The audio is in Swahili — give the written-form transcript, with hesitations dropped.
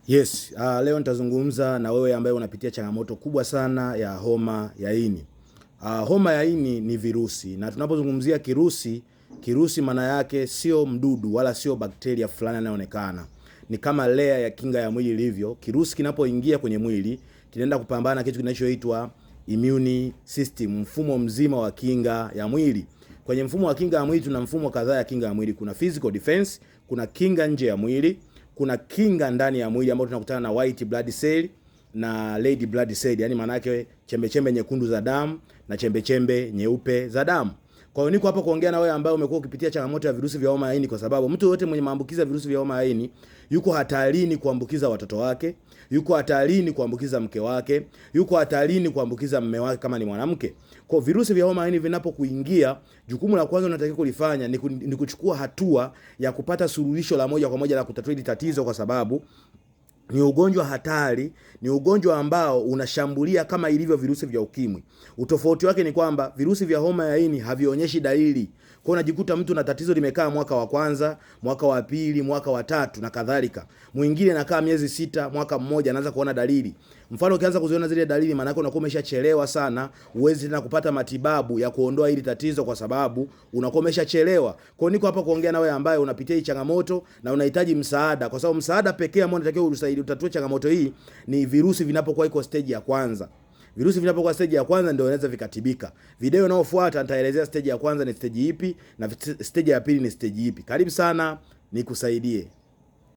Yes, leo nitazungumza na wewe ambaye unapitia changamoto kubwa sana ya homa ya ini. Homa ya ini ni virusi, na tunapozungumzia kirusi, kirusi maana yake sio mdudu wala sio bakteria fulani anayeonekana. Ni kama layer ya kinga ya mwili ilivyo. Kirusi kinapoingia kwenye mwili kinaenda kupambana kitu kinachoitwa immune system, mfumo mzima wa kinga ya mwili. Kwenye mfumo wa kinga ya mwili tuna mfumo kadhaa ya kinga ya mwili. Kuna physical defense, kuna kinga nje ya mwili, kuna kinga ndani ya mwili ambayo tunakutana na white blood cell na red blood cell, yani maana yake chembe chembe nyekundu za damu na chembe chembe nyeupe za damu. Kwa hiyo niko hapa kuongea na wewe ambaye umekuwa ukipitia changamoto ya virusi vya homa ya ini, kwa sababu mtu yote mwenye maambukizi ya virusi vya homa ya ini yuko hatarini kuambukiza watoto wake, yuko hatarini kuambukiza mke wake, yuko hatarini kuambukiza mme wake kama ni mwanamke. Kwa virusi vya homa ya ini vinapokuingia, jukumu la kwanza unatakiwa kulifanya ni kuchukua hatua ya kupata suluhisho la moja kwa moja la kutatua hili tatizo, kwa sababu ni ugonjwa hatari, ni ugonjwa ambao unashambulia kama ilivyo virusi vya ukimwi. Utofauti wake ni kwamba virusi vya homa ya ini havionyeshi dalili. Kwa hiyo unajikuta mtu na tatizo limekaa mwaka wa kwanza, mwaka wa pili, mwaka wa tatu na kadhalika. Mwingine anakaa miezi 6, mwaka mmoja anaanza kuona dalili. Mfano ukianza kuziona zile dalili, maana yake unakuwa umeshachelewa sana, huwezi tena kupata matibabu ya kuondoa hili tatizo kwa sababu unakuwa umeshachelewa. Kwa hiyo niko hapa kuongea na wewe ambaye unapitia hii changamoto na unahitaji msaada, kwa sababu msaada pekee ambao unatakiwa usaidie utatue changamoto hii ni virusi vinapokuwa iko stage ya kwanza. Virusi vinapokuwa stage ya kwanza ndio inaweza vikatibika. Video inayofuata nitaelezea stage ya kwanza ni stage ipi na stage ya pili ni stage ipi. Karibu sana nikusaidie.